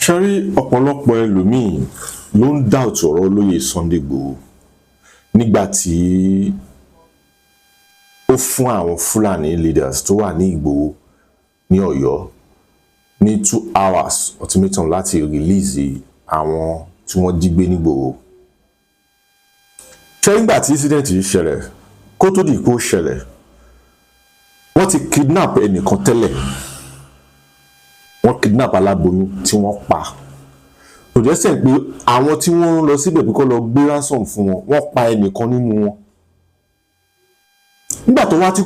Ṣe rí, ọ̀pọ̀lọpọ̀ ẹlòmíì ló ń doubt ọ̀rọ̀ olóyè Sunday Igboho nígbà tí ó fún àwọn Fúlàní leaders tó wà ní Ìgbòho ní Ọ̀yọ́ ní 2 hours ultimatum láti release àwọn tí wọ́n jí gbé nígbòho. Ṣé nígbà tí incident yìí ṣẹlẹ̀, kó tó di pé ó ṣẹlẹ̀, wọ́n ti kidnap ẹnìkan tẹ́lẹ̀. Wọ́n kidnap aláboyún tí wọ́n pa. Kò jẹ́ sẹ́ pé àwọn tí wọ́n ń lọ síbẹ̀ pé kó lọ gbé ransom fún wọn, wọ́n pa ẹnìkan nínú wọn. Nígbà tó wá tí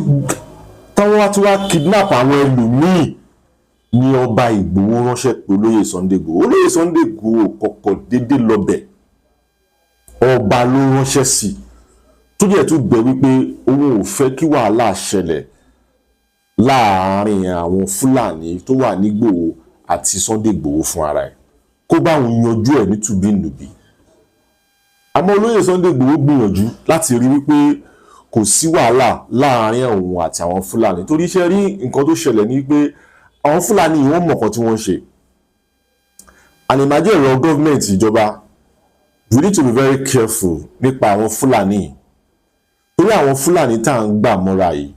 táwọn wá tí wá kidnap àwọn ẹlòmíì ní, ọba Ìgbòho ránṣẹ́ pé olóyè Sunday Igboho. Olóyè Sunday Igboho kọ̀kọ̀ déédéé lọ́bẹ̀, ọba ló ránṣẹ́ sí i, tó jẹ́ tún bẹ̀ wípé òun ò fẹ́ kí wàhálà ṣẹlẹ̀ láàárín àwọn Fúlàní tó wà nígbòho àti Sunday Igboho fún ara ẹ̀, kó bá òun yanjú ẹ̀ nítùbí-nùbí. Àmọ́ olóyè Sunday Igboho gbìyànjú láti rí wípé kò sí wàhálà láàárín òun àti àwọn Fúlàní, torí iṣẹ́ rí nǹkan tó ṣẹlẹ̀ ní pé àwọn Fúlàní yìí, wọ́n mọ̀ nǹkan tí wọ́n ń ṣe. And imagine ọ̀rọ̀ gọ́ọ̀mẹ̀ntì, ìjọba, we need to be very careful nípa àwọn Fúlàní, torí àwọn Fúlàní tá à ń gbà mọ́ra yìí,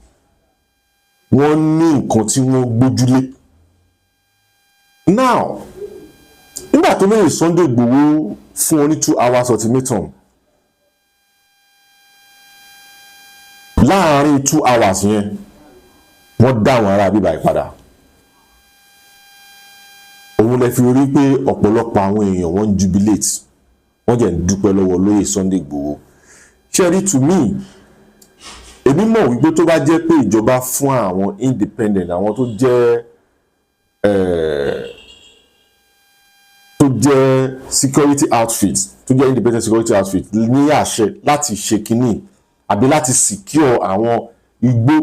wọ́n ní nǹkan tí wọ́n gbójúlé. Now, nígbà tó lóye Sunday Igboho fún wọn ní 2 hours ultimatum, láàárín 2 hours yẹn, wọ́n dá àwọn ará bíbá yìí padà. Òun lè fi rí pé ọ̀pọ̀lọpọ̀ àwọn èèyàn, wọ́n ń jubilate, wọ́n jẹ́ ń dúpẹ́ lọ́wọ́ olóyè Sunday Igboho. Ṣé rí, to me, èmi mọ̀ wípé tó bá jẹ́ pé ìjọba fún àwọn independent, àwọn tó jẹ́ security outfit, tó jẹ́ independent security outfit ní àṣẹ láti ṣe kínní àbí láti secure àwọn igbó,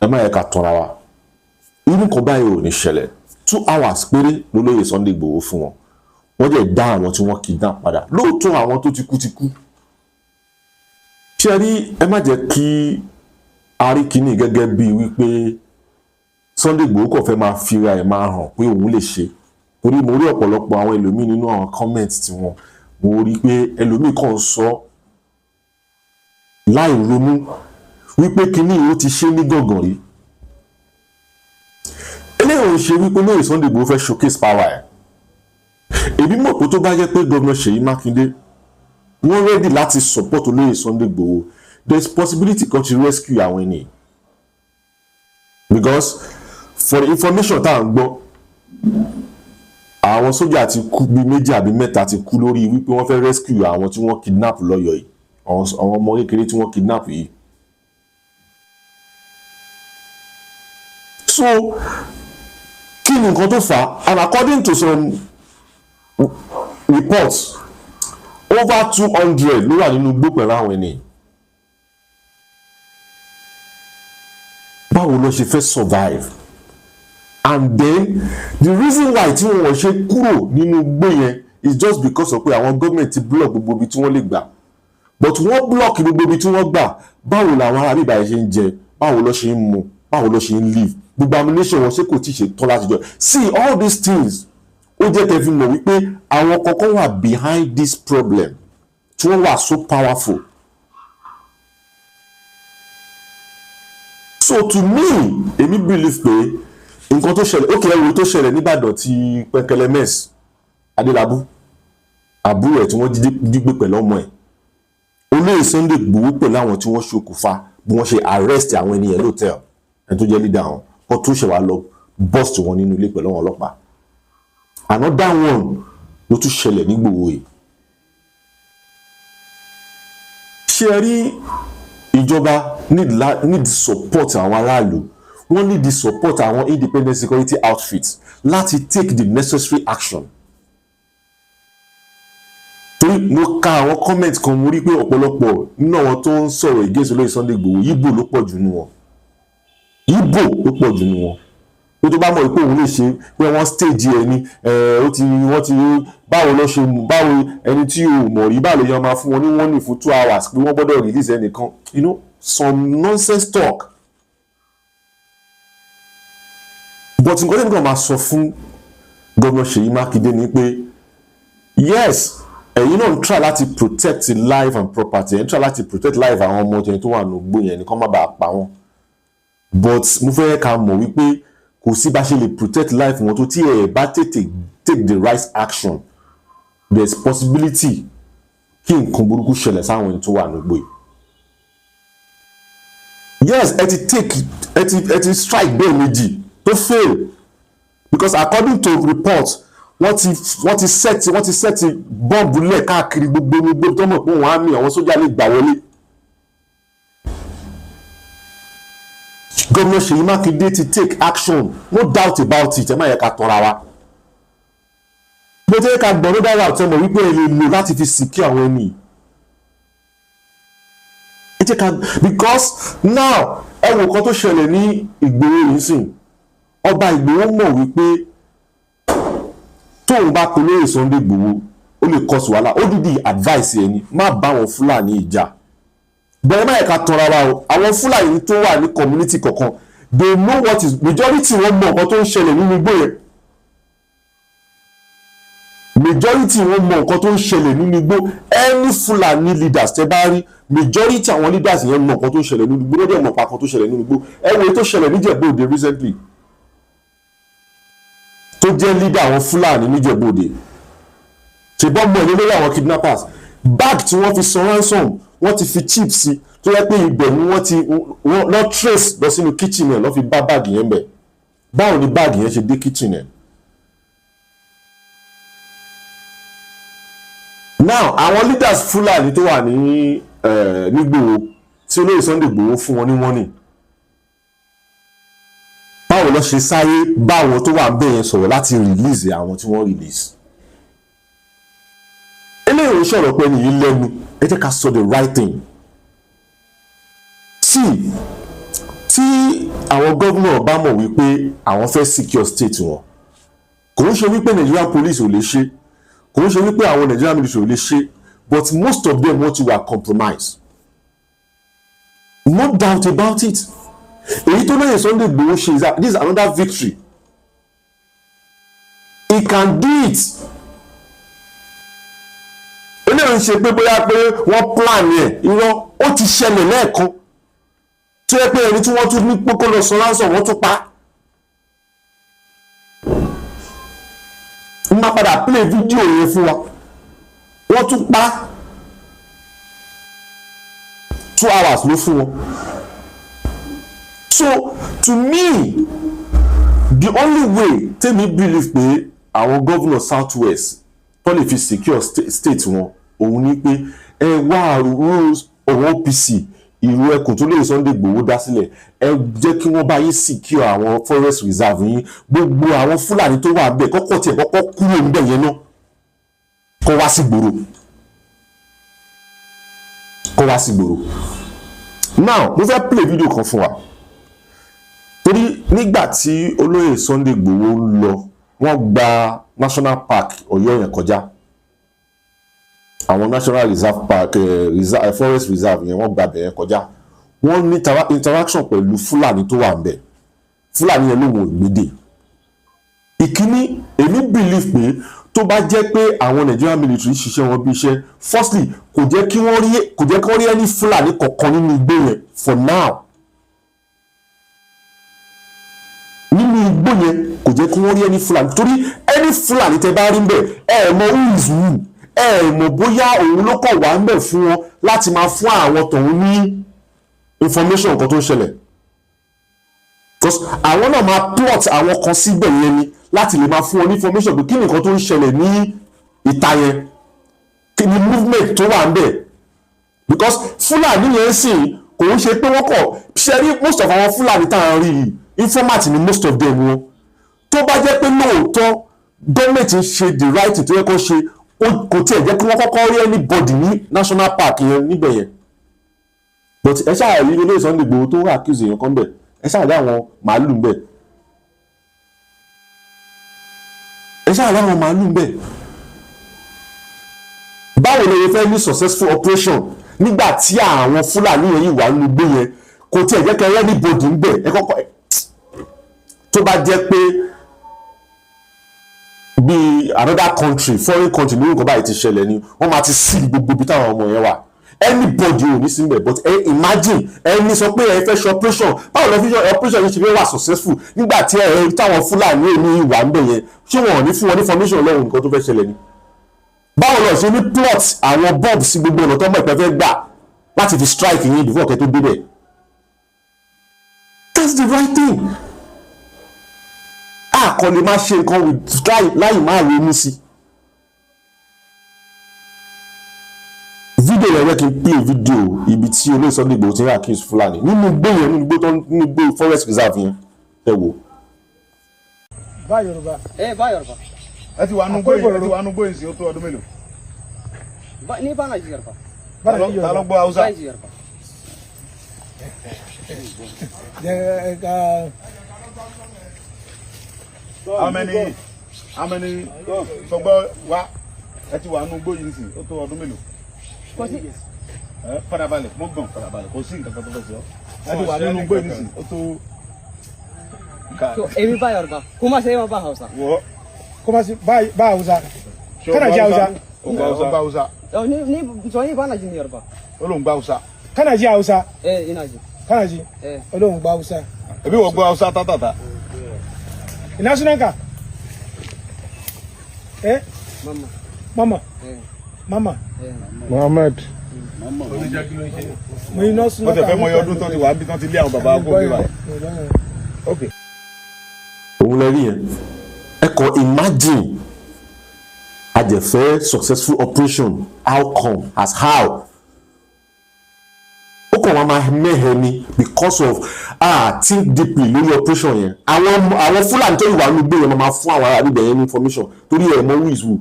ẹ má yẹ ká tanra wa, irú nǹkan báyìí ò ní ṣẹlẹ̀. 2 hours péré lólóyè Sunday Igboho fún wọn, wọ́n dẹ̀ dá àwọn tí wọ́n kidnap padà. Lóòótọ́, àwọn tó ti kú ti kú. Ṣé rí, ẹ má jẹ́ kí a rí kínní gẹ́gẹ́ bíi wípé Sunday Igboho kò fẹ́ máa fira ẹ̀ máa hàn pé òun lè ṣe, torí mo rí ọ̀pọ̀lọpọ̀ àwọn ẹlòmíì nínú àwọn comment tí wọn, mo rí pé ẹlòmíì kàn ń sọ láì ronú wípé kínní ó ti ṣe ní gàngàn rí. Eléyìí ò ń ṣe wípé lóye Sunday Igboho fẹ́ showcase power ẹ̀. Èmi mọ̀ pé tó bá jẹ́ pé Gómìnà Ṣèyí Mákindé, wọ́n ready láti support olóyè Sunday Igboho, there is possibility kan ti rescue àwọn ènìyàn, because for the information tá à ń gbọ́, àwọn sójà ti kú bíi méjì àbí mẹ́ta ti kú lórí wípé wọ́n fẹ́ rescue àwọn tí wọ́n kidnap lọ́yọ̀ọ́ yìí, àwọn ọmọ kékeré tí wọ́n kidnap yìí. So kí ni nǹkan tó fà á? And according to some reports, over 200 ló wà nínú igbó pẹ̀lú àwọn ènìyàn. Báwo ló ṣe fẹ́ survive? And then the reason why tí wọ́n ṣe kúrò nínú igbó yẹn is just because of pé àwọn gọ́ọ̀mẹ̀ntì ti block gbogbo ibi tí wọ́n lè gbà. But wọ́n block gbogbo ibi tí wọ́n gbà, báwo làwọn ará bíbá yẹn ṣe ń jẹ? Báwo ló ṣe ń mu? Báwo ló ṣe ń live? Gbogbo ammunition wọn, ṣé kò tí ì ṣe tán láti jọ? See, all these things, ó jẹ́ kẹ́ fi mọ̀ wípé àwọn kọ̀ọ̀kan wà behind this problem tí wọ́n wà so powerful. So to me, èmi believe pé nǹkan tó ṣẹlẹ̀, ó kẹ́ ẹ̀rọ tó ṣẹlẹ̀ nìbàdàn ti Pẹ̀kẹlẹmẹ́s Adélábù, àbúrò ẹ̀ tí wọ́n jí gbé pẹ̀lú ọmọ ẹ̀, olóyè Sunday Igboho pẹ̀lú àwọn tí wọ́n ṣokùnfà bí wọ́n ṣe arrest àwọn ènìyàn lótẹ́ẹ̀l, ẹni tó jẹ́ leader àwọn kó tún ṣe wá lọ bust wọn nínú ilé pẹ̀lú àwọn ọlọ́pàá. Another one ló tún ṣẹlẹ̀ nígbòho yìí. Ṣé ẹ rí, ìjọba need support àwọn aráàlú, wọ́n need the support àwọn independent security outfits láti take the necessary action, torí mo ka àwọn comment kan, mo rí pé ọ̀pọ̀lọpọ̀ nínú àwọn tó ń sọ̀rọ̀ against olóyè Sunday Igboho, Yíbò ló pọ̀ jù nínú wọn. Yíbò ló pọ̀ jù nínú wọn, pé tó bá mọ̀ pé òun lè ṣe, pé wọ́n stage ẹ̀ ní ó ti wọ́n ti báwo ló ṣe, báwo ẹni tí o mọ̀ rí, báwo lè yan máa fún wọn ní wọ́n ní fún 2 hours pé wọ́n gbọ́dọ̀ release ẹnìkan, some nonsense talk. But nǹkan tí mo kàn máa sọ fún Gómìnà Ṣèyí Mákindé ni pé, yes, ẹ̀yin náà ń try láti protect life and property, ẹ̀ ń try láti protect life àwọn ọmọ tẹ̀yìn tó wà nígbó yẹn ní kó má bàa pa wọ́n, but mo fẹ́ ká mọ̀ wípé kò sí bá ṣe lè protect life wọn tó, tí ẹ̀ bá tètè take the right action, there is possibility kí nǹkan burúkú ṣẹlẹ̀ sáwọn ẹni tó wà nígbó yìí. Yes, ẹ ti take ẹ ti strike bẹ́ẹ̀ méjì tó fail, because according to report, wọ́n ti set bọ́ǹbù lẹ̀ káàkiri gbogbo gbogbo tó mọ̀ pé wọ́n á mì àwọn sójà lè gbà wọlé. Gómìnà Ṣèyí Mákindé ti take action, no doubt about it. Ẹ má yẹ ká tọ́ra wa bó tẹ́ ká gbọ́n. No doubt, ẹ mọ̀ wípé ẹ lè lò láti fi secure àwọn ẹni yìí. Ẹ jẹ́ ká, because now, ẹ wò kan tó ṣẹlẹ̀ ní Ìgbòho yìí sìn. Ọba Ìgbòho mọ̀ wípé tóun bá polóyè Sunday Ìgbòho, ó lè cause wàhálà. Ó dìdí advice ẹni má bá àwọn Fúlàní ìjà bẹ́ẹ̀. Má yẹ ká tọra wa o. Àwọn Fúlàní tó wà ní community kọ̀ọ̀kan, they know what is, majority wọn mọ nǹkan tó ń ṣẹlẹ̀ nínú igbó yẹn. Majority wọn mọ nǹkan tó ń ṣẹlẹ̀ nínú igbó. Any Fulani leaders tẹ bá rí, majority àwọn leaders yẹn mọ nǹkan tó ń ṣẹlẹ̀ nínú igbó, lọ́dẹ̀ mọ̀ pa nǹkan tó ṣẹlẹ̀ nínú igbó. Ẹ wo èyí tó ṣẹlẹ̀ níjẹ̀bú Òde recently, tó jẹ́ leader àwọn Fúlàní níjẹ̀bú Òde, ṣùgbọ́n mọ̀ ní lórí àwọn kidnappers. Bag tí wọ́n fi san ransom, wọ́n ti fi chip sí, tó yẹ pé ibẹ̀ ni wọ́n ti wọ́n lọ trace lọ sínú kitchen ẹ̀, lọ́ fi bá báàgì yẹn bẹ̀. Báwo ni báàgì yẹn ṣe dé kitchen ẹ̀? Now, àwọn leaders Fúlàní tó wà ní nígbòho tí olóyè Sunday Igboho fún wọn ní warning, báwo lọ ṣe sáré bá àwọn tó wà bẹ́ẹ̀ yẹn sọ̀rọ̀ láti release àwọn tí wọ́n release? Eléyìí ò sọ̀rọ̀ pé nìyí lẹ́nu. Ẹ jẹ́ ká sọ the right thing. See, tí àwọn gómìnà bá mọ̀ wípé àwọn fẹ́ secure state wọn, kò ń ṣe wípé Nigerian police ò lè ṣe, kò ń ṣe wípé àwọn Nigerian military ò lè ṣe, but most of them, wọ́n ti wà compromise, no doubt about it. Èyí tó lóye Sunday Igboho ṣe is that this is another victory. He can do it. Eléyìí ń ṣe pé bóyá pé wọ́n plan ẹ̀. Irọ́, ó ti ṣẹlẹ̀ lẹ́ẹ̀kan tó yẹ pé ẹni tí wọ́n tún ní kókó lọ sọ ransom, wọ́n tún pa. N máa padà play fídíò yẹn fún wa. Wọ́n tún pa. 2 hours ló fún wọn. So to me, the only way tèmi believe pé àwọn governor South West tó lè fi secure state wọn, òun ni pé ẹ wá rules òun OPC ìlú ẹkùn tó lè Sunday Igboho dá sílẹ̀, ẹ jẹ́ kí wọ́n bá yín secure àwọn forest reserve yín. Gbogbo àwọn Fúlàní tó wà bẹ́ẹ̀, kọ́kọ́ tiẹ̀ kọ́kọ́ kúrò níbẹ̀ yẹn náà, kó wá sí gbòòrò, kó wá sí gbòòrò. Now, mo fẹ́ play video kan fún wa, torí nígbà tí olóyè Sunday Igboho ń lọ, wọ́n gba National Park Ọ̀yọ́ yẹn kọjá, àwọn National Reserve Park, reserve, Forest Reserve yẹn, wọ́n gba bẹ̀yẹn kọjá. Wọ́n ní interaction pẹ̀lú Fúlàní tó wà ń bẹ̀. Fúlàní yẹn lòun ò gbédè. Ìkíní, èmi believe pé tó bá jẹ́ pé àwọn Nigerian military ṣiṣẹ́ wọn bí iṣẹ́, firstly, kò jẹ́ kí wọ́n rí ẹni Fúlàní kankan nínú igbó yẹn for now. Nínú igbó yẹn, kò jẹ́ kí wọ́n rí ẹni Fúlàní, torí ẹni Fúlàní tẹ bá rí ń bẹ̀, ẹ mọ who is who, ẹ mọ̀ bóyá òun ló kọ̀ wá ń bẹ̀ fún wọn láti máa fún àwọn tọ̀hún ní information nǹkan tó ń ṣẹlẹ̀, because àwọn náà máa plot àwọn kan síbẹ̀ yẹn ni láti lè máa fún wọn ní information pé kí ni nǹkan tó ń ṣẹlẹ̀ ní ìta yẹn, kí ni movement tó wà ń bẹ̀, because Fúlàní yẹn sì kò ń ṣe pé wọ́n kọ̀ ṣe rí. Most of àwọn Fúlàní tá à ń rí yìí, informant ni most of them wọn. Tó bá jẹ́ pé lóòótọ́ gọ́ọ̀mẹ̀ntì ń ṣe the right thing tó yẹ kó ṣe, kò tiẹ̀ jẹ́ kí wọ́n kọ́kọ́ rí anybody ní national park yẹn níbẹ̀ yẹn. But ẹ ṣáà rí olóyè Sunday Igboho tó accuse èèyàn kan bẹ̀, ẹ ṣáà rí àwọn màálù ń bẹ̀, ẹ ṣáà rí àwọn màálù ń bẹ̀. Báwo lè fẹ́ ní successful operation nígbà tí àwọn Fúlàní yẹn yìí wà nínú igbó yẹn? Kò tiẹ̀ jẹ́ kí anybody ń bẹ̀. Ẹ kọ́kọ́, tó bá jẹ́ pé Bí another country, foreign country ní nǹkan báyìí ti ṣẹlẹ̀ ni, wọ́n máa ti seal gbogbo ibi táwọn ọmọ yẹn wà, anybody ò ní sí mbẹ̀. But ẹ imagine, ẹni sọ pé ẹ fẹ́ ṣe operation, báwo lọ fi ṣe operation yìí ṣe fẹ́ wà successful nígbà tí ẹ táwọn Fúlàní ò ní ìwà ń bẹ̀ yẹn? Ṣé wọn ò ní fún wọn ní information lọ́wọ́ nǹkan tó fẹ́ ṣẹlẹ̀ ni? Báwo lọ ṣe ní plot àwọn bomb sí gbogbo ọ̀nà tó mọ̀ ìpẹ́ fẹ́ gbà láti fi strike yín before kẹ́ tó débẹ̀? That's the right thing. A kò lè máa ṣe nǹkan with láì máa ronú sí. Fídíò yẹn, yẹ kí n play fídíò ibi tí olóyè Sunday Igboho ti ń accuse Fúlàní nínú igbó yẹn, nínú igbó tó, nínú igbó forest reserve yẹn. Ẹ wò. Bá Yorùbá. Eh, ba Yoruba. Ẹ ti wà nú gbóyè sí, ó tó ọdún mélòó? Ba, ni ba na ji Yoruba. Bára Ta sí ló Yorùbá. gbọ́ Haúsá? Ba ji Yoruba. Jẹ́ ká How many sọgbọ́ wa? Ẹ ti wà nú gbóyè sí, ó tó ọdún mélòó? Kò sí. Ẹ farabalẹ̀, mo gbọ̀n, farabalẹ̀, kò sí nǹkan kan tó fẹ́ sọ. Ẹ ti wà nínú gbóyè sí, ó tó. To, èmi ba Yoruba. Kuma sai ma ba Hausa. Wọ́. Kó má sí bá bá Hausa. Kana ji Hausa? Ó gbọ́ Haúsá. Oh, ni to ni ba na jin Yoruba. Ó lóun gbọ́ Haúsá. Kana ji Hausa? Eh, ina ji. Kana ji? Eh. Olóhùn gba Hausa. Ẹbí wọ́n gbọ́ Haúsá tátàtà. Ina sunanka? Eh? Mama. Mama. Eh. Mama. Eh. Mohammed. Mo iná Wọ́n sunanka. tẹ̀ fẹ́ mọ iye ọdún tó ti wà níbi tó ti lé àwọn bàbá kó bí báyìí. Ok. Òun lẹ rí yẹn. Ẹ kàn imagine, a jẹ fẹ́ successful operation, how come, as how? Ó kàn wá máa mẹ́hẹ ni because of, ah, think deeply lórí operation yẹn. Àwọn Fúlàní tó wà nínú igbó yẹn máa fún àwọn ará ibẹ̀ yẹn ní information, torí ẹ̀ mọ who is who.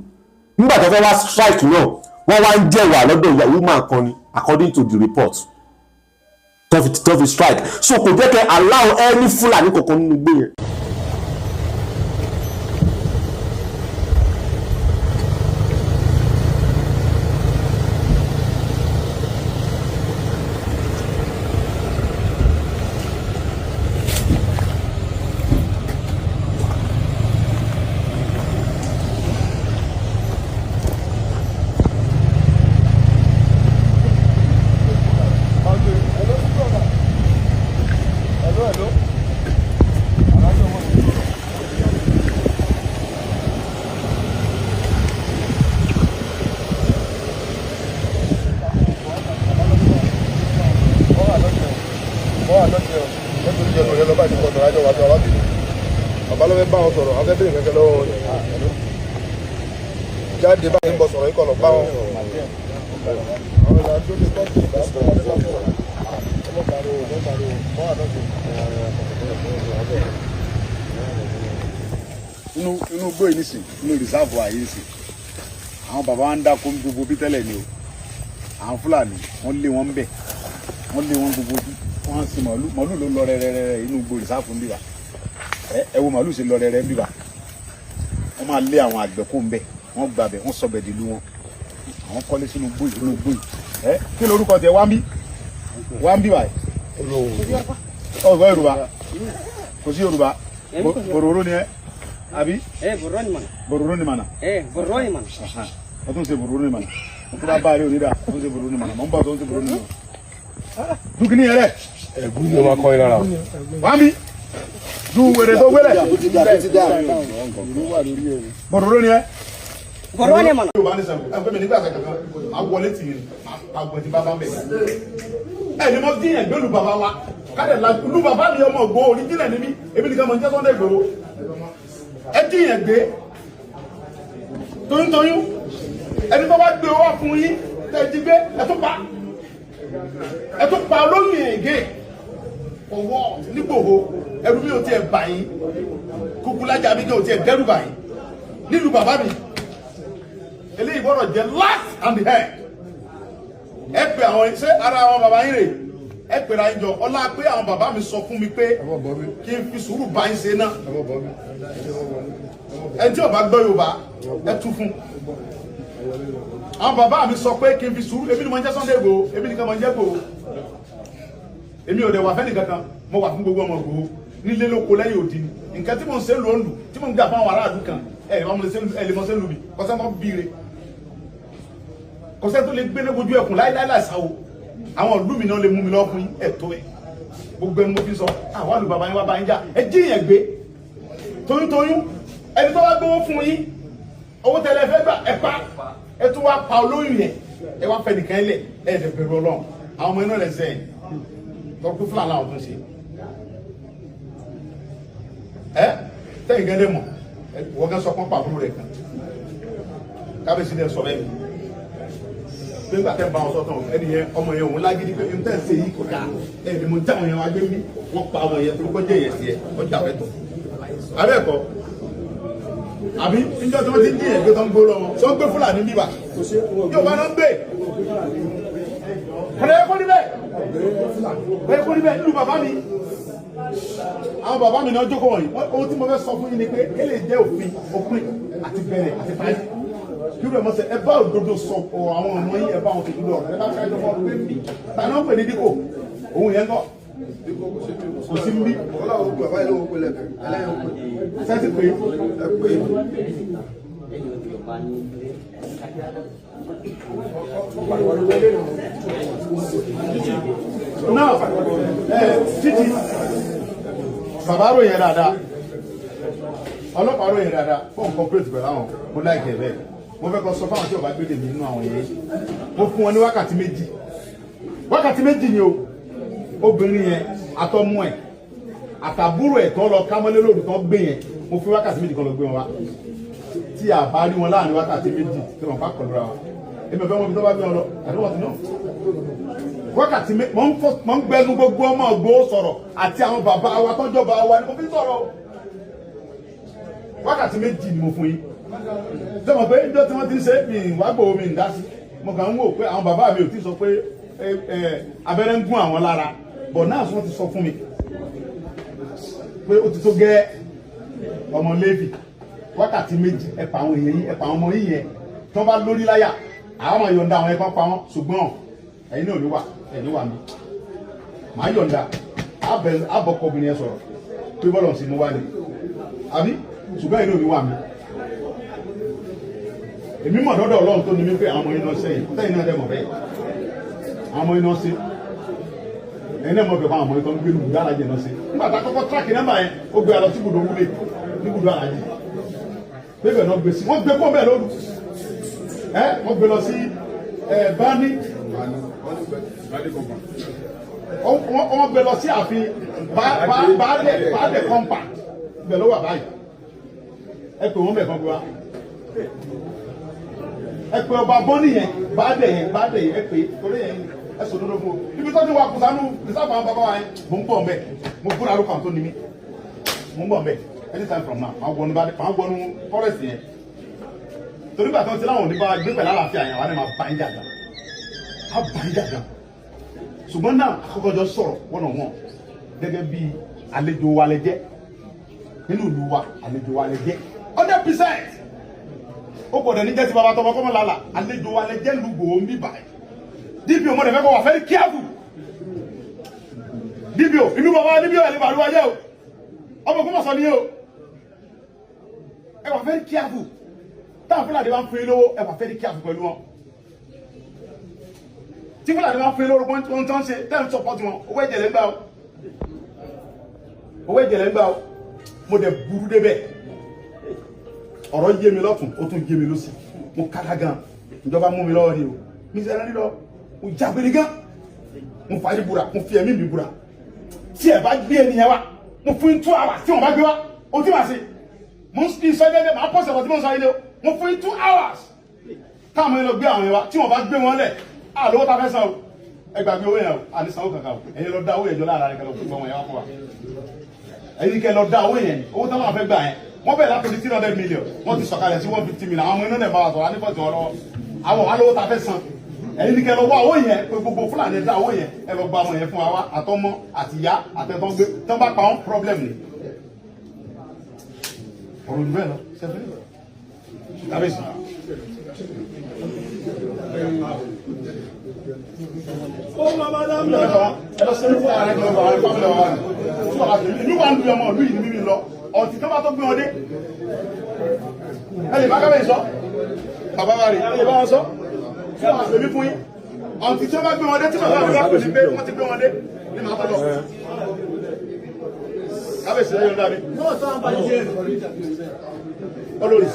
Nígbà tó fẹ́ wá strike náà, wọ́n wá ń jẹ̀wà lọ́dọ̀ ìyàwó máa kan ni, according to the report tó fi strike. So kò jẹ́ kẹ́ allow any Fúlàní kankan nínú igbó yẹn. Hello, hello. Wọ́n wà lọ́sẹ̀ ọ̀ nítorí jẹ́ lórí ọlọ́ba ìdíkọ̀ ọ̀dọ̀ ajọ́ wájú arábìnrin bàbá ló fẹ́ bá wọn sọ̀rọ̀, àwọn fẹ́ bèrè kẹ́kẹ́ lọ́wọ́ wọn jáde báyìí ń bọ̀ sọ̀rọ̀ yìí kọ̀ lọ bá wọn. Àwọn ìlànà tó ti kọ́ sí ìgbà tó wọ́n ti sọ̀rọ̀ ọmọ pariwo, ọmọ pariwo, wọ́n wà lọ́sẹ̀. Inú igbó yìí nísìn, inú reserve wa yìí nísìn, àwọn bàbá wa ń dáko ní gbogbo bí tẹ́lẹ̀ ni o. Àwọn Fúlàní, wọ́n lé wọn bẹ̀, wọ́n lé wọn gbogbo bí wọ́n ń sin màálù. Màálù ló ń lọ rẹ́rẹ́rẹ́ inú igbó reserve ń bíbà. Ẹ wo màálù ṣe lọ rẹ́rẹ́ ń bíbà. Wọ́n máa lé àwọn àgbẹ̀ kó ń bẹ̀, wọ́n gbàbẹ̀, wọ́n sọbẹ̀ dìlú wọn. Àwọn kọ́lé sínú igbó yìí, inú igbó yìí. Ẹ kí lorúkọ tẹ? Wá ń bí, wá ń bí báyìí. Ọ̀gbọ́n Yorùbá, kò sí Yorùbá. Bòròró ni ẹ àbí? Eh, Borno ni mana. Bòròró ni mànà. Eh, Borno ni mana. Wọ́n tún ṣe bòròró ni mànà. Wọ́n tún bá bá a rí onídàá, wọ́n tún ṣe bòròró ni mànà. Mọ̀ ń bọ̀ tó ń ṣe bòròró ni mànà. Dúkìní yẹn rẹ̀. Ẹ̀gún ni wọ́n kọ́ ẹ lára. Wá mi du wèrè tó gbélé. Bòròró ni ẹ. Borno ni mana. Yorùbá ní sẹ́wọ̀n ẹ pé mi nígbà sẹ́kẹ̀ kan máa wọlé tì í àgbẹ̀ tí bàbá ń bẹ̀. Ẹ ní mo dín yẹn gbẹ́lu bàbá wa kálẹ̀ la lu bàbá mi, ọmọ ògbó oríjìnlẹ̀ ni mí, èmi nìkan mọ̀ ní jẹ́ Sunday Igboho. Ẹ dín yẹn gbé toyúntoyún, ẹni tó bá gbé wá fún yín tẹ́ ẹ jí gbé, ẹ tún pa, ẹ tún pa olóyún yẹn gé ọwọ́ nígbòho. Ẹrú mi ò tiẹ̀ bà yín kúkú lájà mi kò tiẹ̀ dẹ́rù bà yín nílùú bàbá mi. Eléyìí gbọ́dọ̀ jẹ́ last and the head. Ẹ pè àwọn, ṣé ara àwọn bàbá yín rè? Ẹ pèrè àyín jọ ọlá pé àwọn bàbá mi sọ fún mi pé kí n fi sùúrù bá yín ṣe náà. Ẹ tí ò bá gbọ́ Yorùbá, ẹ tú fún àwọn bàbá mi sọ pé kí n fi sùúrù. Èmi ni mo ń jẹ́ Sunday Igboho, èmi nìkan mo ń jẹ́ Igboho. Èmi ò dẹ̀ wà fẹ́ni kankan, mo wà fún gbogbo ọmọ Igboho nílé lóko lẹ́yìn òdi ni. Nǹkan tí mo ń ṣe lóńdù tí mo ń gbà fún àwọn aráàlú kan, ẹ Ẹ wọ́n ẹ lè mọ sẹ́nu mi kọ́sẹ́ tó bíire, kọ́sẹ́ tó lè gbé lójú ẹkùn láíláí láìsáwó. Àwọn ìlú mi náà lè mú mi lọ́kùn yín. Ẹ̀ tó ẹ̀ gbogbo ẹnu mo fi sọ àwọn àlù bàbá yín wá bá yín jà. Ẹ jí yẹn gbé toyúntoyún. Ẹni tó bá gbowó fún yín, owó tẹ́lẹ̀ fẹ́ gbà, ẹ pa, ẹ tún wá pa olóyún yẹn, ẹ wá fẹ́ nìkan lẹ̀. Ẹ dẹ̀ bẹ̀rù Ọlọ́run. Àwọn ọmọ iná rẹ̀ sẹ́yìn tọ́kú fúlàní làwọn tó ń ṣe ẹ tẹ́yìn gẹ́gẹ́ mọ̀. Wọ́n gẹ́ sọ pọ́n pàbúrò rẹ̀ kan. Kábíyèsí dẹ̀ sọ bẹ́ẹ̀ mi pé nígbà tẹ́ ń bá wọn sọ́tàn, ẹni yẹn, ọmọ yẹn, òun lágídí pé n tẹ́ ń ṣe yìí kò dáa. Ẹ ní mo já àwọn yẹn wá gbé mi, wọ́n pa ọmọ yẹn torí kó jẹ́ yẹn sí ẹ ọjà fẹ́ tọ̀ abẹ́ẹ̀kọ́ àbí níjọ́ tí wọ́n ti ń jí yẹn gbé tó ń gbó lọ́wọ́ sọ ń gbé Fúlàní bíbà yóò bá náà ń gbé kọ̀dọ̀ yẹ kó níbẹ̀ yẹ kó níbẹ̀ nílùú bàbá mi. Àwọn bàbá mi náà jókòó wọ̀nyí. Ohun tí mo fẹ́ sọ fún yín ni pé kí lè jẹ́ òfin, òpin àti bẹ̀rẹ̀ àti parí kí ló mọ̀ sẹ́. Ẹ bá òdodo sọ ọ̀rọ̀ àwọn ọmọ yín, ẹ bá wọn tòdodo ọ̀rọ̀. Ẹ bá kájọ fọ́ pé mi ta náà ń pè ní dípò òun yẹn kọ́ kò sí nbí. Ọlọ́run gbà báyìí ló ń pè lẹ́kẹ̀ẹ́ ẹlẹ́yìn ó pè. Sẹ́tì pé ẹ pé. Náà ẹ títí bàbá ròyìn dáadáa, ọlọ́pàá ròyìn dáadáa fún corporate pẹ̀lú àwọn. Mo like ẹ̀ bẹ́ẹ̀. Mo fẹ́ kọ́ sọ fáwọn tí ò bá gbé dèmí nínú àwọn yẹn. Mo fún wọn ní wákàtí 2. Wákàtí 2 ni o. Obìnrin yẹn àtọmú ẹ̀ àtàbúrò ẹ̀ tán lọ kámọ́lé lóru tán gbé yẹn, mo fi wákàtí 2 kan lọ gbé wọn wá. Tí a bá rí wọn láàrin wákàtí 2 tí wọn bá kọlu ra wọn, èmi ò fẹ́ wọn bí tó bá gbé wọn lọ. Àti wọn ti náà wákàtí mé mọ̀ ń gbẹnu gbogbo ọmọ Ìgbòho sọ̀rọ̀ àti àwọn bàbá wa tọ́jọba wa ni mo fi sọ̀rọ̀ o. Wákàtí 2 ni mo fún yín. Sọ́mọ̀ pé ìjọ tí wọ́n ti ń ṣe mi wá gbòho mi ń dá sí, mo kàn ń wò pé àwọn bàbá mi ò tí sọ pé abẹ́rẹ́ ń gún àwọn lára bọ̀ náà. Wọ́n ti sọ fún mi pé ó ti tó gẹ́. Ọmọ Léfì, wákàtí 2, ẹ pa àwọn èèyàn yín, ẹ pa àwọn ọmọ yín yẹn. Tí wọ́n bá lórí láyà, àwọn máa yọ̀ǹda àwọn ẹ̀kọ́ pa wọ́n, ṣùgbọ́n ẹ̀yin náà ò ní wà, ẹ̀yin wà mí. Màá yọ̀ǹda abọ́kọ obìnrin yẹn sọ̀rọ̀ pé bọ́lọ̀ sí mo wá ní àbí, ṣùgbọ́n ẹ̀yin náà ò ní wà mí. Èmi mọ̀ dọ́dọ̀ Ọlọ́run tó ní mí pé àwọn ọmọ yín náà sẹ́yìn tẹ́yìn náà dẹ̀ mọ̀ bẹ́ẹ̀. Àwọn ọmọ yín náà ṣe, ẹ̀yin náà mọ̀ bẹ́ẹ̀ fún àwọn ọmọ yín tó ń gbé lùgbùdó alájẹ náà ṣe. Nígbà tá a kọ́kọ́ track nọ́mbà yẹn, ó gbé alọ sí ibùdó wúlé níbùdó alájẹ bẹ́ẹ̀ náà gbé sí. Wọ́n gbé kó bẹ́ẹ̀ lóru ẹ, wọ́n gbé lọ sí ẹ bani, wọ́n gbé lọ sí ààfin baálẹ̀ compound. Ibẹ̀ ló wà báyìí. Ẹ pè wọ́n bẹ̀ kan gbé wa. Ẹ pè ọba bọ́ọ̀nì yẹn, baálẹ̀ yẹn, baálẹ̀ yẹn, ẹ pè torí yẹn. Ẹ sọ dodo fún o ibi tó ti wà kùsànù rìsáàfù àwọn bàbá wa yẹn. Mò ń bọ̀ mbẹ́. Mo búra lóko àwọn tó ní mi. Mò ń bọ̀ mbẹ́ anytime from now. Máa wọnú baálẹ̀, máa wọnú forest yẹn torí gbà tó ń ti láwọn òní bá wa gbé pẹ̀lú àlàáfíà yẹn, àwọn àni máa bá yín jà gan, á bá yín jà gan. Ṣùgbọ́n náà, àkọ́kọ́jọ sọ̀rọ̀ one on one gẹ́gẹ́ bí àlejò wa lẹ jẹ́ nínú ìlú wa. Àlejò wa lẹ jẹ́ 100%. Ó gbọ́dọ̀ ní jẹ́ ti bàbá tọmọ kọ́mọ lálà. Àlejò wa lẹ jẹ́ lùgbò ń bí báyìí. DPO, mo dẹ̀ fẹ́ kọ́ wà very careful. DPO, ìlú bàbá DPO ẹ̀ lè bàlúwa jẹ́ o. Ọmọ kó mọ̀ sọ ní o. Ẹ wà very careful. Táwọn Fúlàní bá ń fún yín lówó, ẹ wà very careful pẹ̀lú wọn. Tí Fúlàní bá ń fún yín lówó, wọ́n tán ṣe tẹ́ ń support wọn, owó ẹ̀jẹ̀ lẹ́ ń gbà o, owó ẹ̀jẹ̀ lẹ́ ń gbà o. Mo dẹ̀ burú débẹ̀. Ọ̀rọ̀ yé mi lọ́tún, ó tún yé mi lọ́sì. Mo kára gan. Ìjọba mú mi lọ́wọ́ ni o. Mi sẹ́ra nílọ, mo jágbére gan. Mo fàájì búra, mo fi ẹ̀mí mi búra. Tí ẹ bá gbé ẹnìyẹn wá, mo fún yín 2 hours. Tí wọ́n bá gbé wá, o tí màá ṣe, mo ń sọ ẹgbẹ́ màá pọ̀sẹ̀ ọ̀rọ̀ tí mo ń sọ yìí o. Mo fún yín 2 hours káwọn yẹn lọ gbé àwọn yẹn wá. Tí wọ́n bá gbé wọn lẹ̀, àlówó ta fẹ́ san o. Ẹ gbàgbé owó yẹn o, àní sanwó kankan o. Ẹ̀yin lọ dá owó yẹn jọ lára rẹ kẹlẹ fún ọmọ yẹn wá fún wa. Ẹ̀yin kẹ lọ dá owó yẹn. Owó táwọn afẹ́ gbà yẹn, wọ́n bẹ̀rẹ̀ látòrí 300 million, wọ́n ti sọ̀kalẹ̀ sí 150 million. Àwọn ọmọ inú náà bá wa sọ̀rọ̀ ànífọ̀tì wọn lọ́wọ́. Àwọn alówó ta fẹ́ san, ẹ̀yin kẹ lọ wá owó yẹn pé gbogbo Fúlàní dá owó yẹn. Ẹ lọ gba ọmọ yẹn fún wa wá, àtọmọ àtìyá àtẹtọ́ gbé tán bá pa wọn, problem ni. Ọ̀rọ̀ jù bẹ́ẹ̀ lọ sẹ́fẹ́ kábíyèsí. Ẹ lọ sẹ́ni fún ààrẹ kan lọ́wọ́ àwọn family wa ni ìlú wa ń lu ọmọ ìlú yìí ní mímí lọ ọtí tó bá tó gbé wọn dé. Ẹ lè bá kábíyèsí sọ. Bàbá wa rè é, ẹ lè bá wọn sọ. Fún àwọn àpèmí fún yín. Ọ̀ǹtí tí wọ́n bá gbé wọn dé, tí bàbá mi bá pè mí pé wọ́n ti gbé wọn dé, ní màá tọ́ lọ. Kábíyèsí lẹ́yìn ọ̀dà mi. Olórí.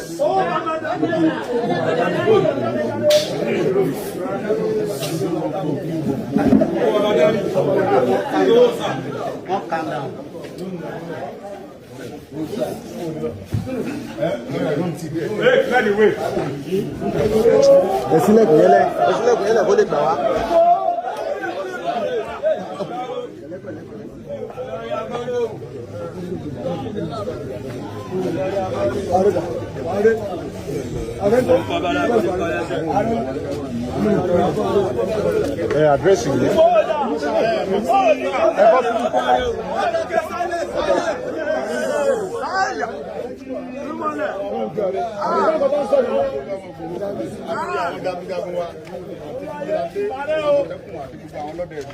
Ẹ sílẹ̀kùn yẹlẹ, ẹ sílẹ̀kùn yẹlẹ kó lè gbà wá. Ẹ àdírẹ́sì yìí. Àwọn jagunjagun wa àti àmọ̀tẹ́kùn àti gbogbo àwọn ọlọ́dẹ ìlú.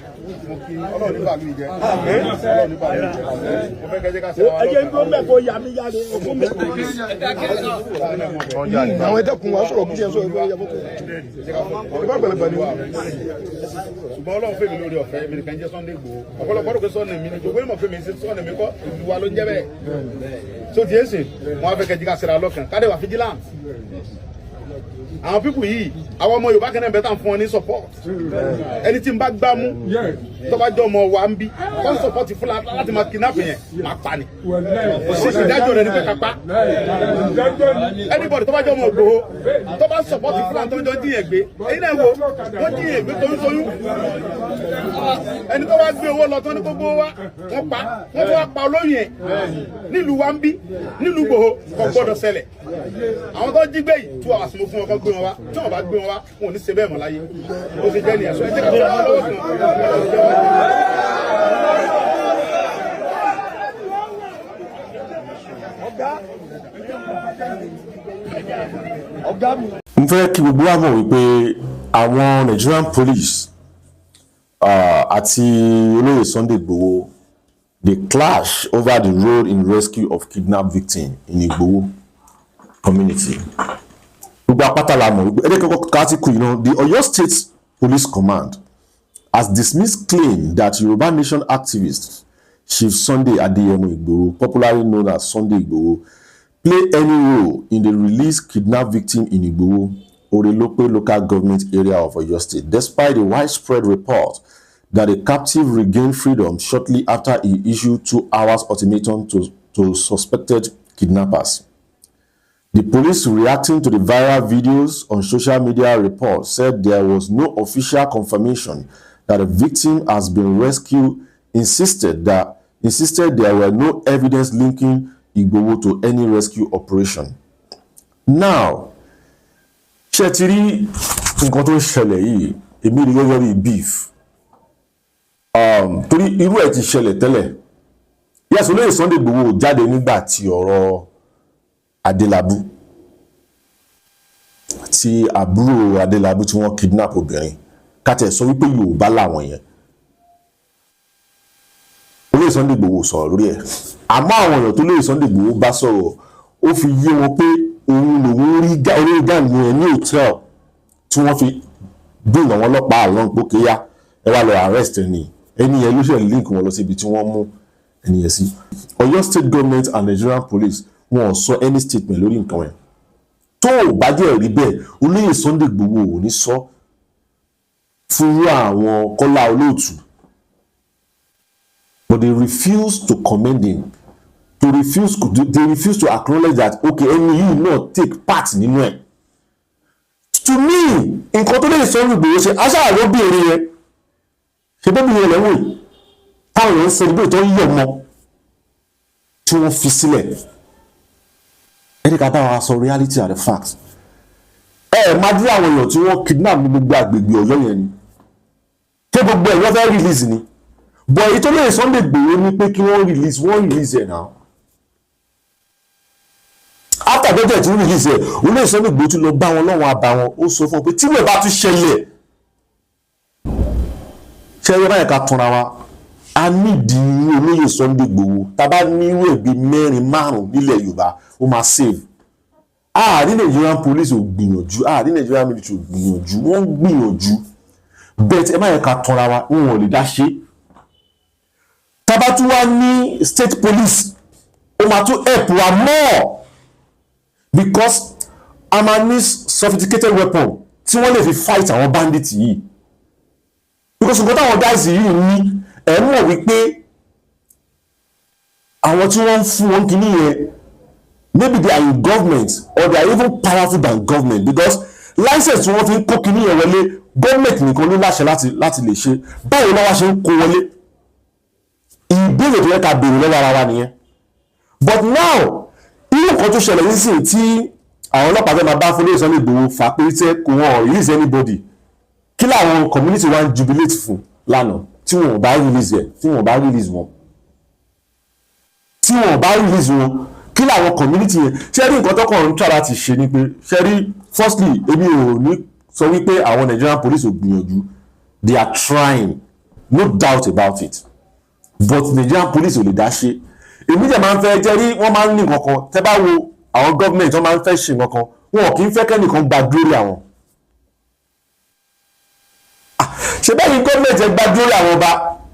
Mo kí Ọlọ́run nígbà mi jẹ. Ọlọ́run nígbà mi jẹ. Mo fẹ́ kẹ́ jẹ́ ká ṣe wa Ẹ jẹ́ ń dúró mbẹ́ kó yà mí jáde òkú mbẹ́. Àwọn ẹ̀dẹ́kun wa sọ̀rọ̀ kí ẹ sọ̀rọ̀ ẹgbẹ́ yàgò tó. Ìbá gbẹlẹgbẹ ni. Ṣùgbọ́n Ọlọ́run fèmí lórí ọ̀fẹ́ mi nìkan jẹ́ Sunday Igboho. Ọ̀pọ̀lọpọ̀ rò pé Sunday mi ni, gbogbo ìmọ̀ fèmí sí Sunday mi kọ́, ìlú wa ló ń jẹ́ bẹ́ẹ̀. So ti yéé sè, wọn á fẹ́ kẹ́ jí ká ṣera lọ́kàn, ká dẹ̀ wà vigilant. Àwọn pípù yìí, àwọn ọmọ Yorùbá kẹ́nẹ́ bẹ́ẹ̀ tà ń fún wọn ní support. Ẹni tí ń bá gbá mú, tó bá jọ ọmọ wa ń bí, tó ń support fúnra láti máa kidnap yẹn, máa pa ni. Kò sí ìdájọ́ rẹ̀ ní pé ká pa. Anybody tó bá jọ ọmọ Ìgbòho, tó bá support fúnra tó ń jọ díyẹn gbé, èyí náà wo, wọ́n díyẹn gbé tó ń soyún. Ẹni tó bá gbé owó lọ tó ní gbogbo wa, wọ́n pa, wọ́n tó wá pa olóyìn ẹ̀ nílùú wa ń bí, nílùú Ìgbòho, kò gbọ́dọ̀ ṣẹlẹ̀. Àwọn tó jí gbé yìí, 2 hours mo fún wọn kó gbé wọn wá, tí wọn bá gbé wọn wá, wọn ò ní ṣe bẹ́ẹ̀ mọ́ láyé. Ó ṣe jẹ́ nìyẹn. So ẹ jẹ́ ká fún wọn lọ́wọ́ kan. Mo fẹ́ kí gbogbo wa mọ̀ wípé àwọn Nigerian police àti olóyè Sunday Igboho dey clash over the role in rescue of kidnapped victim in Igboho community. Gbogbo apáta la mọ̀ wípé ẹ̀ẹ́dẹ́gbẹ̀kọ́ kátìkù yìí náà, the Oyo State Police Command has dismissed claim that Yoruba Nation activist Chief Sunday Adeyemo Igboho, popularly known as Sunday Igboho, play any role in the release kidnapped victim in Igboho, Orelope Local Government Area of Oyo State, despite the widespread report that the captive regained freedom shortly after he issued 2 hours ultimatum to suspected kidnappers. The police, reacting to the viral videos on social media reports, said there was no official confirmation that the victim has been rescued, insisted there were no evidence linking Igboho to any rescue operation. Now, ṣé ti rí nǹkan tó ń ṣẹlẹ̀ yìí? Èmi rí gẹ́gẹ́ bíi beef, torí irú ẹ̀ ti ṣẹlẹ̀ tẹ́lẹ̀. Yes, olóyè Sunday Igboho jáde nígbà tí ọ̀rọ̀ Adélábù, tí àbúrò Adélábù tí wọ́n kidnap obìnrin, kátẹ̀ sọ wípé Yorùbá làwọn yẹn, olóyè Sunday Igboho sọ̀rọ̀ lórí ẹ̀. Àmọ́ àwọn èèyàn tó lóyè Sunday Igboho bá sọ̀rọ̀, ó fi yé wọn pé òun lòun rí olórí gang yẹn ní hòtẹ́ẹ̀lì tí wọ́n fi bring àwọn ọlọ́pàá along pé kéyà, ẹ wá lọ arrest ẹni ẹni yẹn ló ṣe link wọn lọ síbi tí wọ́n mú ẹni yẹn sí. Ọ̀yọ́ State government and Nigerian police, wọn ò sọ any statement lórí nǹkan yẹn. Tó o bá jẹ́ rí bẹ́ẹ̀, olóyè Sunday Igboho ò ní sọ fúnrú àwọn Kọ́lá Olóòtú, but they refuse to commend him, to refuse they refuse to acknowledge that, okay, ẹni yìí náà take part nínú ẹ̀. To me, nǹkan tó lè Sunday Igboho ṣe aṣáàlóbìnrin yẹn ṣe bóbìnrin yẹn lẹ́wọ̀n yìí táwọn èèyàn ń celebrate, tó ń yọ̀ mọ́ tí wọ́n fi sílẹ̀. Ẹni ká bá wa sọ reality and the facts. Ẹ ẹ máa dúró, àwọn èèyàn tí wọ́n kidnap ní gbogbo àgbègbè Ọ̀yọ́ yẹn ni, ṣé gbogbo ẹ̀ wọ́n fẹ́ release ni? But èyí tó lè Sunday Igboho ní pé kí wọ́n release, wọ́n release ẹ̀ náà. After budget tí wọ́n release ẹ̀, olóyè Sunday Igboho tún lọ bá wọn lọ́wọ́ àbá wọn, ó sọ fún wọn pé tí wọ́n bá tún ṣẹlẹ̀ ṣe é báyìí, ká túnra wa. A nídìí irú olóyè Sunday Igboho. Tá a bá ní irú ẹ̀bí mẹ́rin márùn nílẹ̀ Yorùbá, ó máa save. Àárín Nigerian police ò gbìyànjú, àárín Nigerian military ò gbìyànjú, wọ́n ń gbìyànjú, but ẹ má yẹ ká tanra wa, wọn ò lè dá ṣe. Tá bá tún wá ní state police, ó máa tún help wa more, because a máa ní sophisticated weapon tí wọ́n lè fi fight àwọn bandits yìí, because nǹkan táwọn guys yìí ní, ẹ̀ mọ̀ wípé àwọn tí wọ́n ń fún wọn kìíní yẹn, maybe they are in government or they are even powerful than government, because license tí wọ́n fi ń kó kìíní yẹn wọlé, government nìkan ló láṣẹ láti lè ṣe. Báwo ló wá ṣe ń kó wọlé? Ìbéèrè tó yẹ ká béèrè lọ́wọ́ ara wa nìyẹn. But now, irú nǹkan tó ṣẹlẹ̀ nísìnyí tí àwọn ọlọ́pàá fẹ́ máa bá fún Sunday Igboho fà pé tẹ́ kò wọ́n release anybody, kí làwọn community wa ń jubilate fún lánàá? Tí wọn ò bá release ẹ̀, tí wọn ò bá release wọn, tí wọn ò bá release wọn, kí làwọn community yẹn ṣe rí? Nǹkan tó kàn ń try láti ṣe ni pé, ṣe rí, firstly, èmi ò ní sọ wípé àwọn Nigerian police ò gbìyànjú. They are trying, no doubt about it, but Nigerian police ò lè dá ṣe. Èmi jẹ́ máa ń fẹ́ jẹ́ rí, wọ́n máa ń ní nǹkan kan. Tẹ́ bá wo àwọn gọ́ọ̀mẹ̀ntì, wọ́n máa ń fẹ́ ṣe nǹkan kan, wọn kì í fẹ́ kẹ́nìkan gba glory àwọn. Ah, ṣe bẹ́ẹ̀ ni gọ́ọ̀mẹ̀ntì, ẹ gba glory àwọn ọba,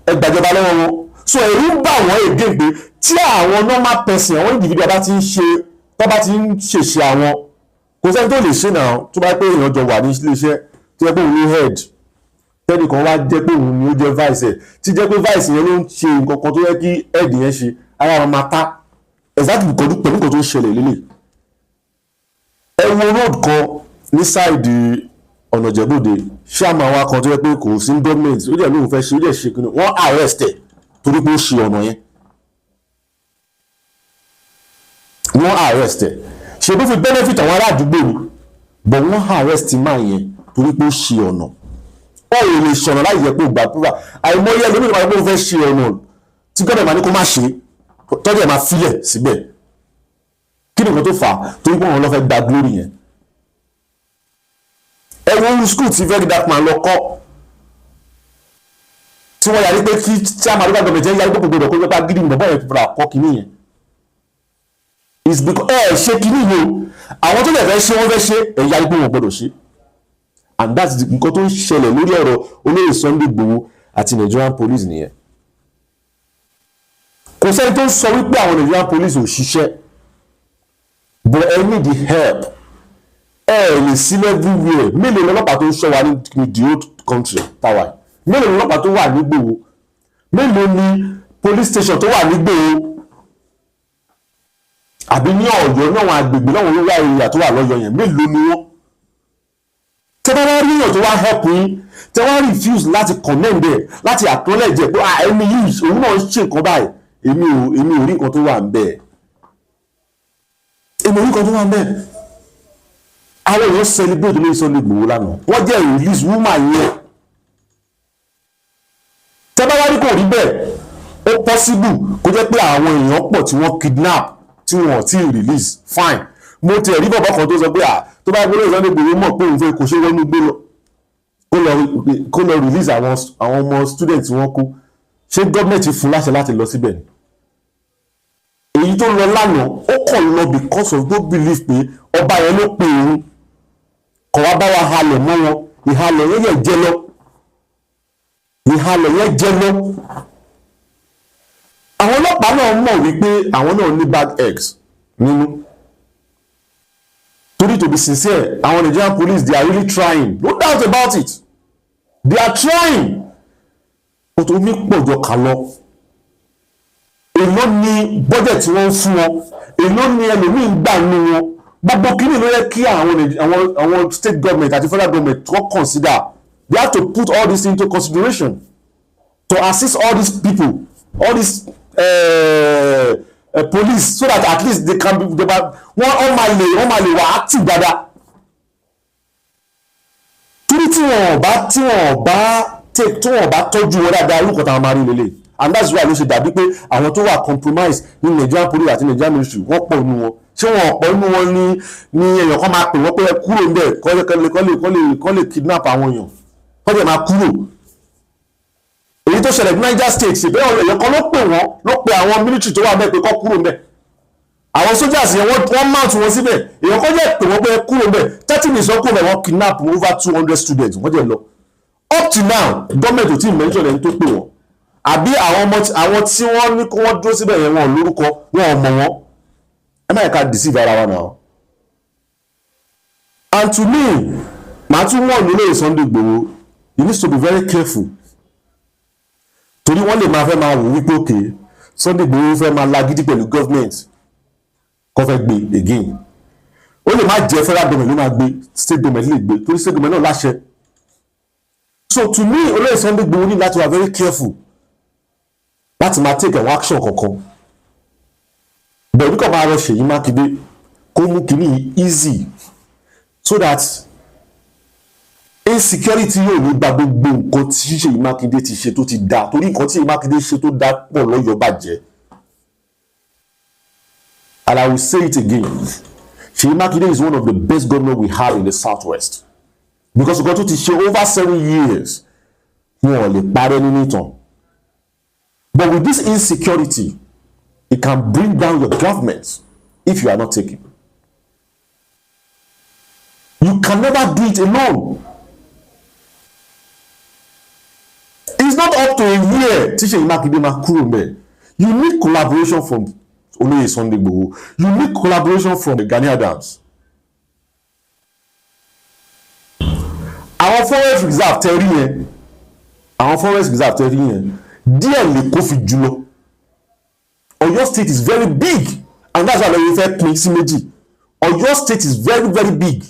ẹ gbàjọba lọ́wọ́ wọn. So ẹ̀rù ń bà wọ́n again pé tí àwọn normal person, àwọn individual bá ti ń ṣe, tó bá ti ń ṣèṣe àwọn, kò sẹ́ni tó lè ṣe náà. Tó bá pé èèyàn jọ wà ní iléeṣẹ́ tó yẹ pé òun ní head, tẹ́nìkan wá jẹ́ pé òun ni ó jẹ́ vice ẹ̀, tí jẹ́ pé vice yẹn ló ń ṣe nǹkan kan tó yẹ kí head yẹn ṣe, ara wọn máa ta. Exactly pẹ̀lú nǹkan tó ń ṣẹlẹ̀ lélẹ̀. Ẹ wo road kan ní side ọ̀nà Ìjẹ̀bú-Òde, ṣáàmà wa kan tó yẹ pé kò sí ní gọ́ọ̀mẹ̀ntì, ó dẹ̀ lóun fẹ́ ṣe, ó dẹ̀ ṣe kí ni, wọ́n arrest ẹ̀ torí pé ó ṣe ọ̀nà yẹn. Wọ́n arrest ẹ̀, ṣe bó fi benefit àwọn ará àdúgbò ni, but wọ́n arrest man yẹn torí pé ó ṣe ọ̀nà. Ó ò lè ṣọ̀nà láì yẹ pé ó gbà approval. Àìmọye ẹlòmíràn máa ń pé ó fẹ́ ṣe ọ̀nà tí gọ́dọ̀ máa ní kó má ṣe, tọ́jú ẹ̀ máa filẹ̀ síbẹ̀. Kí ni nǹkan tó fà á? Torí pé òun ló fẹ́ gba glory yẹn. Ẹ wo school tí Very Dark Man lọ kọ́, tí wọ́n yarí pé kí chairman local government yẹn yarí pé kò gbọdọ̀ kó gbẹ́pà gidi nìbọn bọ́ọ̀ yẹn fúnra kọ́ kínní yẹn. Is because ẹ ṣe kínní yìí o, àwọn tó lè fẹ́ ṣe, wọ́n fẹ́ ṣe, ẹ yarí pé wọ́n gbọdọ̀ ṣe. And that's the nǹkan tó ń ṣẹlẹ̀ lórí ọ̀rọ̀ olóyè Sunday Igboho àti Nigerian police nìyẹn. Kò sẹ́ni tó ń sọ wípé àwọn Nigerian police ò ṣiṣẹ́, but ẹ need the help. Ẹ lè sí everywhere. Mélòó lọ́lọ́pàá tó ń ṣọ́ wa ní the whole country táwa yìí? Mélòó lọ́lọ́pàá tó wà nígbòho? Mélòó ni police station tó wà nígbòho àbí ní Ọ̀yọ́, ní àwọn agbègbè láwọn rural area tó wà lọ́yọ̀ yẹn? Mélòó ni wọ́n? Tẹ́ bá wá rí èèyàn tó wá help yín, tẹ́ wá refuse láti commend ẹ̀, láti acknowledge ẹ̀ pé, ah, ẹni yìí, òun náà ń ṣe nǹkan báyìí, èmi ò rí nǹkan tó wà ń bẹ́ẹ̀. Èmi ò rí nǹkan tó wà ń bẹ́ẹ̀. Àwọn èèyàn celebrate olóyè Sunday Igboho lánàá, wọ́n jẹ́ release woman yẹn. Tẹ́ bá wá rí, kò rí bẹ́ẹ̀. Ó possible kó jẹ́ pé àwọn èèyàn pọ̀ tí wọ́n kidnap tí wọ́n ò tí ì release. Fine, mo tiẹ̀ rí bàbá kan tó sọ pé, à tó bá gbọ́dọ̀ Sunday Igboho mọ̀ pé òun fẹ́ kò ṣe wọnú gbé lọ, kó lọ release àwọn ọmọ student tí wọ́n kó. Ṣé gọ́ọ̀mẹ̀ntì fún láṣẹ láti lọ síbẹ̀ ni? Èyí tó lọ lánàá, ó kàn lọ because of no belief pé ọba yẹn ló pe òun kọ̀ wá bá wa halẹ̀ mọ́ wọn. Ìhalẹ̀ yẹn yẹ jẹ́ lọ, ìhalẹ̀ yẹn jẹ́ lọ. Àwọn ọlọ́pàá náà mọ̀ wípé àwọn náà ní bad eggs nínú. Torí, to be sincere, àwọn Nigerian police, they are really trying, no doubt about it, they are trying, but omi pọ̀ jọ kà lọ. Èló ni budget tí wọ́n ń fún wọn? Èló ni ẹlòmíì ń gbà nínú wọn? Gbogbo kíní ló yẹ kí àwọn state government àti federal government tó consider. They have to put all this into consideration to assist all these people, all these police, so that at least they can be they ma wọ́n máa lè wà active dáadáa. Torí tí wọ́n bá take, tí wọ́n bá tọ́jú wọn dáadáa, irú nǹkan táwọn máa rí lélẹ̀. And that's why ló ṣe dàbí pé àwọn tó wà compromise ní Nigerian police àti Nigerian military, wọ́n pọ̀ nínú wọn. Ṣé wọn pọ̀ nínú wọn ní èèyàn kan máa pè wọ́n pé ẹ kúrò níbẹ̀, kọ́ lè kidnap àwọn èèyàn, kọ́ lè máa kúrò? Èyí tó ṣẹlẹ̀ ní Niger State, ṣe bẹ́ẹ̀, èèyàn kan ló pè wọ́n, ló pe àwọn military tó wà bẹ́ẹ̀ pé kọ́ kúrò níbẹ̀. Àwọn soldiers yẹn, wọ́n mount wọn síbẹ̀. Èèyàn kan jẹ́ pé wọ́n bẹ́ẹ̀ kúrò bẹ́ẹ̀, 30 minutes wọ́n kúrò bẹ́ẹ̀, wọ́n kidnap over 200 students, wọ́n jẹ́ lọ. Up to now, government ò tí ì mention ẹni tó pè wọ́n àbí àwọn ọmọ àwọn tí wọ́n ní kó wọ́n dúró síbẹ̀ yẹn. Wọn ò lórúkọ, wọn ò mọ̀ wọ́n. Ẹ má yẹ ká deceive ara wa now. And to me, màá tún wọ̀n nílé Sunday Igboho, you need to be very careful, torí wọ́n lè máa fẹ́ máa wò wípé, okay, Sunday Igboho fẹ́ máa lagídí pẹ̀lú government, kó fẹ́ gbé again. Ó lè má jẹ́ federal government ló máa gbé, state government lè gbé, torí state government náà láṣẹ. So to me, olóyè Sunday Igboho ní láti wà very careful láti máa take àwọn action kankan. But bí kò máa rọ Ṣèyí Mákindé kó mú kínní yìí easy so that insecurity yóò ní gba gbogbo nǹkan tí Ṣèyí Mákindé ti ṣe tó ti dáa, torí nǹkan tí Ṣèyí Mákindé ṣe tó dáa pọ̀ lọ́yọ̀ọ́ bàjẹ́. And I will say it again, Ṣèyí Mákindé is one of the best governors we have in the southwest, because nǹkan tó ti ṣe over 7 years, wọn ò lè parẹ́ nínú ìtàn. But with this insecurity, it can bring down your government if you are not taken. You can never do it alone. It's not up to a year tí Ṣèyí Mákindé máa kúrò mbẹ̀. You need collaboration from Olóyè Sunday Igboho, you need collaboration from Gani Adams. Àwọn forest reserve tẹ rí yẹn, àwọn forest reserve tẹ rí yẹn, díẹ̀ lè kó fi jùlọ. Ọ̀yọ́ State is very big, and that's why lóye fẹ́ pín sí méjì. Ọ̀yọ́ State is very, very big.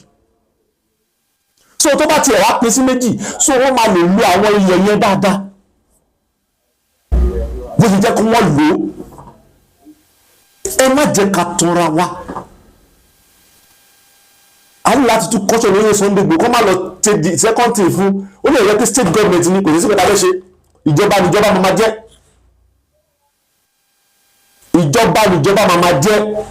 So tó bá tiẹ̀ wá pín sí méjì, so wọ́n máa lè lo àwọn ilẹ̀ yẹn dáadáa bó ṣe jẹ́ kó wọ́n lò ó. Ẹ má jẹ́ ká tanra wa. A ní láti tún kọ́ṣọ́ lórí Sunday Igboho kó má lọ take the second thing fún. Ó lè yẹ kí state government ní kò ní sí pé ta fẹ́ ṣe ìjọba níjọba máa ma jẹ́, ìjọba níjọba máa ma jẹ́.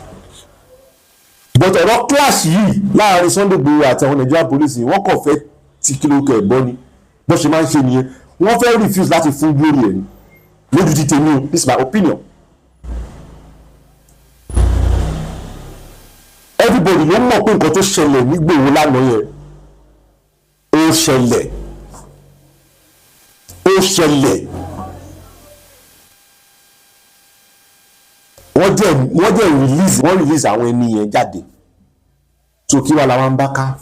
But ọ̀rọ̀ clash yìí láàrin Sunday Igboho àti àwọn Nigerian police yìí, wọ́n kàn fẹ́ ti kí ló kẹ̀ ẹ̀ gbọ́ ni. Bó ṣe máa ń ṣe nìyẹn, wọ́n fẹ́ refuse láti fún glory ẹ̀ ní lójú ti tèmi o. This is my opinion. Everybody ló mọ̀ pé nǹkan tó ṣẹlẹ̀ nígbòho lánàá yẹn, ó ṣẹlẹ̀, ó ṣẹlẹ̀. Wọ́n jẹ́ release, wọ́n release àwọn ẹni yẹn jáde. So kí wàá la wá ń bá ká?